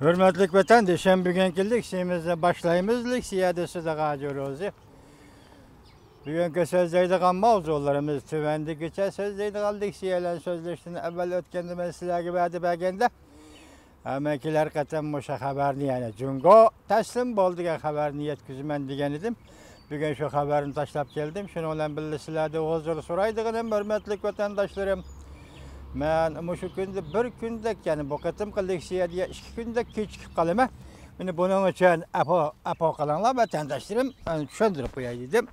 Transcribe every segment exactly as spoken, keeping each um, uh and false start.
ھۆرمەتلىك ۋەتەندىشىم، بۈگۈنكى لېكسىيەمىزنى باشلايمىز. لېكسىيەدە سىزگە ھاجى روزى. بۈگۈنكى سۆزلەيدىغان ماۋزۇلىرىمىز تۆۋەندىكىچە. سۆزلەيدىغان لېكسىيەلەرنى سۆزلەشتىن ئەۋۋەل، ئۆتكەندە مەن سىلەرگە ۋەدە بەرگەندە، ئەمما كېلەر قېتىم مۇشۇ خەۋەرنى، يەنى جۇڭگو تەسلىم بول دېگەن خەۋەرنى يەتكۈزىمەن دېگەن ئىدىم. بۈگۈن شۇ خەۋەرنى تاشلاپ كەلدىم. شۇنىڭ بىلەن بىللە سىلەردىن ئۇزۇر سورايدىغىنىم، ھۆرمەتلىك ۋەتەنداشلىرىم، مەن مۇشۇ كۈندە بىر كۈندەك، يەنى بۇ قېتىمقى لېكسىيە دېگەن ئىككى كۈندەك كېچىكىپ قالىمەن. مانا بۇنىڭ ئۈچۈن ئەپۇ، ئەپۇ قىلىڭلار ۋەتەنداشلىرىم، مەن چۈشەندۈرۈپ قوياي دېدىم.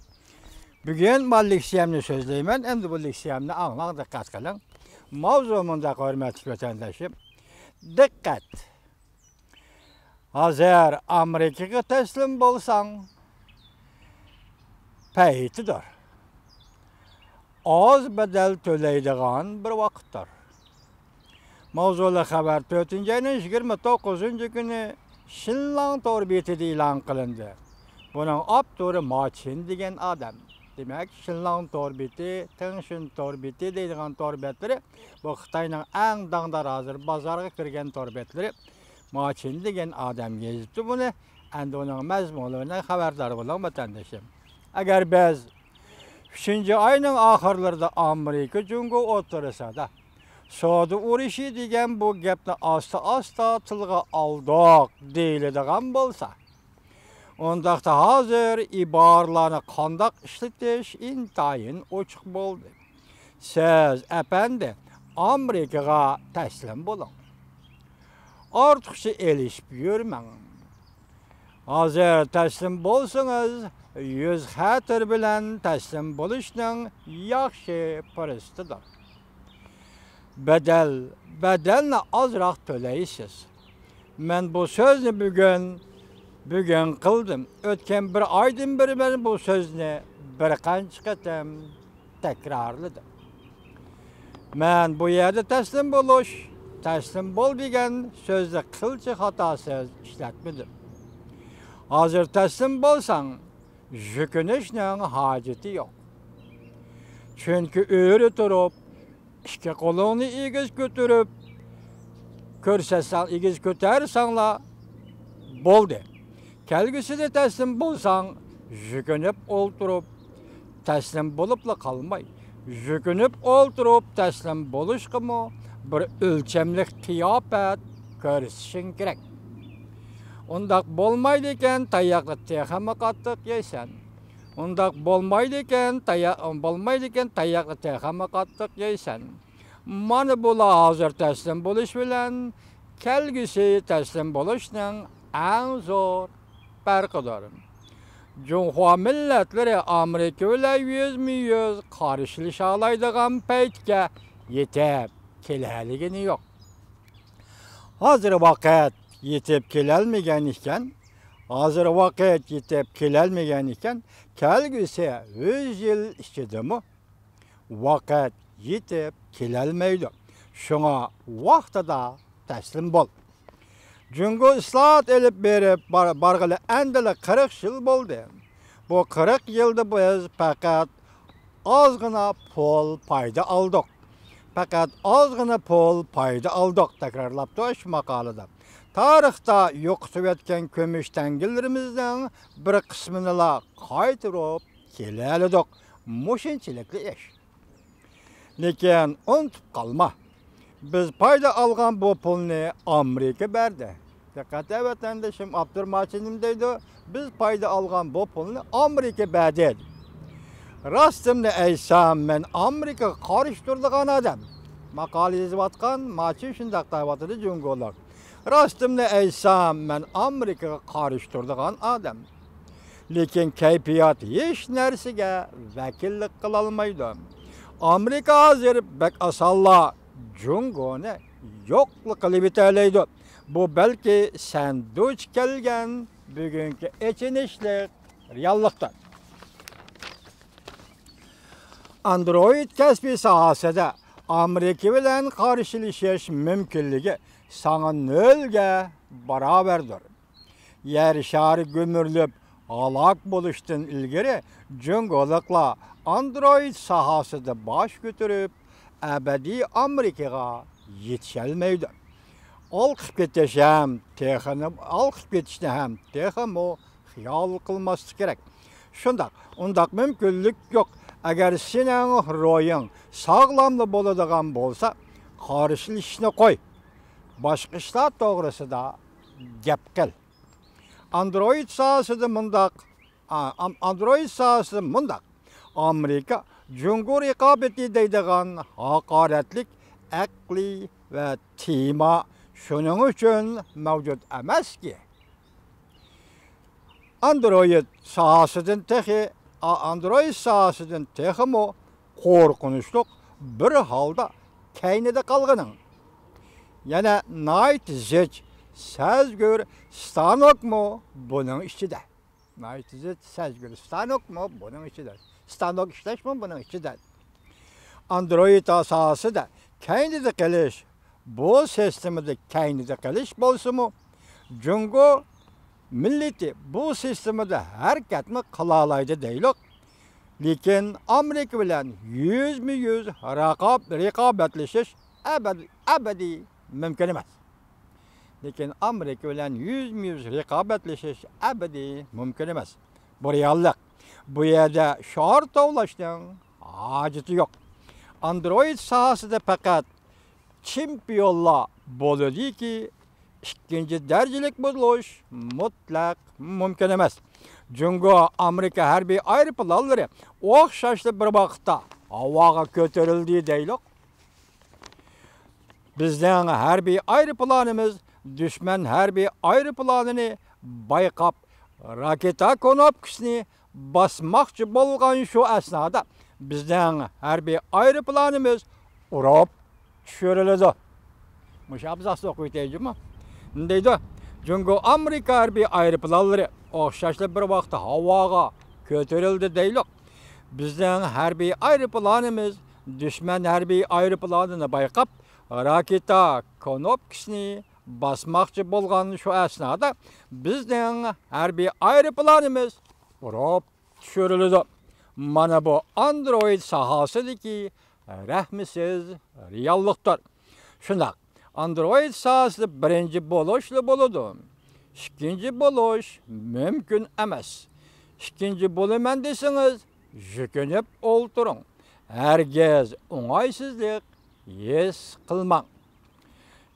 بۈگۈن مەن لېكسىيەمنى سۆزلەيمەن. ئەمدى بۇ لېكسىيەمنى ئاڭلاڭ، دىققەت قىلىڭ. ماۋزۇ مۇنداق، ھۆرمەتلىك ۋەتەنداشلىرىم. دىققەت! ھازىر ئامېرىكىغا تەسلىم بولساڭ، پەيتىدۇر. ئاز بەدەل تۆلەيدىغان بىر ۋاقىتتۇر. ماۋزۇلۇق خەۋەر تۆتىنچى ئاينىڭ يىگىرمە توققۇزىنچى كۈنى شىنلاڭ تور بېتىدە ئېلان قىلىندى. بۇنىڭ ئاپتورى ما چىن دېگەن ئادەم. دېمەك، شىنلاڭ تور بېتى، تېڭشىن تور بېتى دەيدىغان تور بەتلىرى، بۇ خىتاينىڭ ئەڭ داڭدار، ھازىر بازارغا كىرگەن تور بەتلىرى. ما چىن دېگەن ئادەم يېزىپتۇ بۇنى. ئەمدى ئۇنىڭ مەزمۇنلىرىنى خەۋەردار بولۇڭ، ۋەتەندىشىم. ئەگەر بىز ئۈچىنچى ئاينىڭ ئاخىرلىرىدا ئامېرىكا جۇڭگو ئوتتۇرىسىدا سودا ئۇرۇشى دېگەن بۇ گەپنى ئاستا-ئاستا تىلغا ئالدۇق دېيىلىدىغان بولسا، ئۇنداقتا ھازىر ئىبارىلەرنى قانداق ئىشلىتىش ئىنتايىن ئوچۇق بولدى. سىز، ئەپەندى، ئامېرىكىغا تەسلىم بولۇڭ. ئارتۇقچە ئېلىشىپ يۈرمەڭ. ھازىر تەسلىم بولسىڭىز، يۈز خەتىرە بىلەن تەسلىم بولۇشنىڭ ياخشى پۇرسىتىدۇر. بەدەل، بەدەلنى ئازراق تۆلەيسىز. مەن بۇ سۆزنى بۈگۈن، بۈگۈن قىلدىم. ئۆتكەن بىر ئايدىن بېرى مەن بۇ سۆزنى بىر قانچە قېتىم تەكرارلىدىم. مەن بۇ يەردە تەسلىم بولۇش، تەسلىم بول دېگەن سۆزنى قىلچە خاتاسىز ئىشلەتمىدىم. ھازىر تەسلىم بولساڭ، يۈكۈنۈشنىڭ ھاجىتى يوق. چۈنكى ئۆرە تۇرۇپ، ئىككى قولۇڭنى ئېگىز كۆتۈرۈپ كۆرسەتسەڭ، ئېگىز كۆتەرسەڭلا بولدى. كەلگۈسىدە تەسلىم بولساڭ، يۈكۈنۈپ ئولتۇرۇپ تەسلىم بولۇپلا قالماي، يۈكۈنۈپ ئولتۇرۇپ تەسلىم بولۇشقىمۇ بىر ئۆلچەملىك قىياپەت كۆرسىتىشىڭ كېرەك. ئۇنداق بولمايدىكەن، تاياقنى تېخىمۇ قاتتىق يەيسەن. ئۇنداق بولمايدىكەن، تاياق، بولمايدىكەن، تاياقنى تېخىمۇ قاتتىق يەيسەن. مانا بۇلا ھازىر تەسلىم بولۇش بىلەن كەلگۈسى تەسلىم بولۇشنىڭ ئەڭ زور پەرقىدۇر. جۇڭخۇا مىللەتلىرى ئامېرىكا بىلەن يۈزمۇ يۈز قارشىلىشالايدىغان پەيتكە يېتىپ كېلەلىگىنى يوق. ھازىر ۋاقىت يېتىپ كېلەلمىگەن ئىكەن، ھازىر ۋاقىت يېتىپ كېلەلمىگەن ئىكەن، كەلگۈسى يۈز يىل ئىچىدىمۇ ۋاقىت يېتىپ كېلەلمەيدۇ. شۇڭا ۋاقتىدا تەسلىم بول. جۇڭگو ئىسلاھات ئېلىپ بېرىپ بار-، بارغىلى ئەمدىلا قىرىق يىل بولدى. بۇ قىرىق يىلدا بىز پەقەت ئازغىنا پۇل پايدا ئالدۇق. پەقەت ئازغىنا پۇل پايدا ئالدۇق، تەكرارلاپتۇ شۇ ماقالىدا. تارىختا يوقىتىۋەتكەن كۈمۈش تەڭگىلىرىمىزنىڭ بىر قىسمىنىلا قايتۇرۇپ كېلەلىدۇق. مۇشۇنچىلىكلا ئىش. لېكىن ئۇنتۇپ قالما، بىز پايدا ئالغان بۇ پۇلنى ئامېرىكا بەردى. دىققەت، ۋەتەندىشىم، ئاپتور ماچىنىم دەيدۇ، بىز پايدا ئالغان بۇ پۇلنى ئامېرىكا بەردى. راستىمنى ئېيتسام، مەن ئامېرىكىغا قارشى تۇرىدىغان ئادەم. ماقالە يېزىۋاتقان ماچىن شۇنداق دەۋاتىدۇ، جۇڭگولۇق. راستىمنى ئېيتسام، مەن ئامېرىكىغا قارشى تۇرىدىغان ئادەم. لېكىن كەيپىيات ھېچ نەرسىگە ۋەكىللىك قىلالمايدۇ. ئامېرىكا ھازىر بەك ئاسانلا جۇڭگونى يوقلا قىلىۋېتەلەيدۇ. بۇ بەلكى سەن دۇچ كەلگەن بۈگۈنكى ئېچىنىشلىق رېئاللىقتۇر. ئاندرويىد كەسپى ساھەسىدە ئامېرىكا بىلەن قارشىلىشىش مۇمكىنلىكى ساڭا نۆلگە باراۋەردۇر. يەر شارى گۈمۈرۈلۈپ ھالاك بولۇشتىن ئىلگىرى جۇڭگولۇقلار ئاندرويىد ساھەسىدە باش كۆتۈرۈپ، ئەبەدىي ئامېرىكىغا يېتىشەلمەيدۇ. ھالقىپ كېتىش ھەم تېخىمۇ، ھالقىپ كېتىشنى ھەم تېخىمۇ خىيال قىلماسلىق كېرەك. شۇنداق، ئۇنداق مۇمكىنلىك يوق. ئەگەر سېنىڭ روھىڭ ساغلاملا بولىدىغان بولسا، قارشىلىشىشنى قوي. باشقا ئىشلار توغرىسىدا گەپ قىل. ئاندرويد ساھەسىدە مۇنداق، ئا-، ئام-، ئاندرويد ساھەسىدە مۇنداق. ئامېرىكا جۇڭگو رىقابىتى دەيدىغان ھاقارەتلىك ئەقلىي ۋە تېما شۇنىڭ ئۈچۈن مەۋجۇت ئەمەسكى. ئاندرويد ساھەسىدىن تېخى، ئا-، ئاندرويد ساھەسىدىن تېخىمۇ قورقۇنچلۇق بىر ھالدا كەينىدە قالغىنىڭ. يەنە ناھايىتى زىچ، سەزگۈر ستانوكمۇ بۇنىڭ ئىچىدە. ناھايىتى زىچ، سەزگۈر ستانوكمۇ بۇنىڭ ئىچىدە. ستانوك ئىشلەشمۇ بۇنىڭ ئىچىدە. ئاندرويد ساھەسىدە كەينىدە قېلىش، بۇ سىستېمىدا كەينىدە قېلىش بولسىمۇ، جۇڭگو مىللىتى بۇ سىستېمىدا ھەرىكەتمۇ قىلالايدۇ دەيلۇق. لېكىن ئامېرىكا بىلەن يۈزمۇ يۈز رىقاب-، رىقابەتلىشىش ئەبەد-، ئەبەدىي مۇمكىن ئەمەس. لېكىن ئامېرىكا بىلەن يۈزمۇ يۈز رىقابەتلىشىش ئەبەدىي مۇمكىن ئەمەس. بۇ رېئاللىق. بۇ يەردە شوئار توۋلاشنىڭ ھاجىتى يوق. ئاندرويد ساھەسىدە پەقەت چېمپىيونلار بولىدۇكى، ئىككىنچى دەرىجىلىك بولۇش مۇتلەق مۇمكىن ئەمەس. جۇڭگو ئامېرىكا ھەربىي ئايروپىلانلىرى ئوخشاشلا بىر ۋاقىتتا ھاۋاغا كۆتۈرۈلدى دەيلۇق. بىزنىڭ ھەربىي ئايروپىلانىمىز دۈشمەن ھەربىي ئايروپىلانىنى بايقاپ، راكېتا كونوپكىسىنى باسماقچى بولغان شۇ ئەسنادا بىزنىڭ ھەربىي ئايروپىلانىمىز ئۇرۇپ چۈشۈرۈلىدۇ. مۇشۇ ئابزاسنى ئوقۇۋېتەي جۇمۇ. دەيدۇ، جۇڭگو ئامېرىكا ھەربىي ئايروپىلانلىرى ئوخشاشلا بىر ۋاقىتتا ھاۋاغا كۆتۈرۈلدى دەيلۇق. بىزنىڭ ھەربىي ئايروپىلانىمىز دۈشمەن ھەربىي ئايروپىلانىنى بايقاپ، راكېتا كونوپكىسىنى باسماقچى بولغان شۇ ئەسنادا بىزنىڭ ھەربىي ئايروپىلانىمىز ئۇرۇپ چۈشۈرۈلىدۇ. مانا بۇ ئاندرويد ساھەسىدىكى رەھمىسىز رېئاللىقتۇر. شۇنداق، ئاندرويد ساھەسىدە بىرىنچى بولۇشلا بولىدۇ. ئىككىنچى بولۇش مۇمكىن ئەمەس. ئىككىنچى بولىمەن دېسىڭىز، يۈكۈنۈپ ئولتۇرۇڭ. ھەرگىز ئوڭايسىزلىق ھېس قىلماڭ.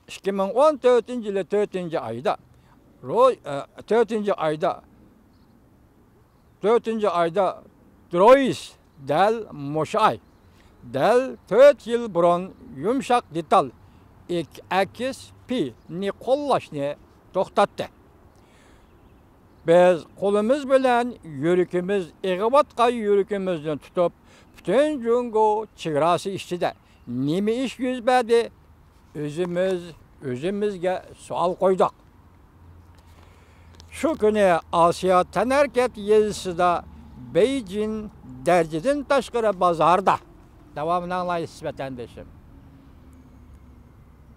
ئىككى مىڭ ئون تۆتىنچى يىلى تۆتىنچى ئايدا، رو-، ئە، تۆتىنچى ئايدا، تۆتىنچى ئايدا درويس دەل مۇشۇ ئاي، دەل تۆت يىل بۇرۇن يۇمشاق دېتال ئېك-، ئەكس پى نى قوللاشنى توختاتتى. بىز قولىمىز بىلەن يۈرىكىمىز ئېغىۋاتقان يۈرىكىمىزنى تۇتۇپ، پۈتۈن جۇڭگو چېگراسى ئىچىدە نېمە ئىش يۈز بەردى؟ ئۆزىمىز ئۆزىمىزگە سوئال قويدۇق. شۇ كۈنى ئاسىيا تەنھەرىكەت يېزىسىدا بېيجىڭ دەرىجىدىن تاشقىرى بازاردا، داۋامىنى ئاڭلايسىز ۋەتەندىشىم.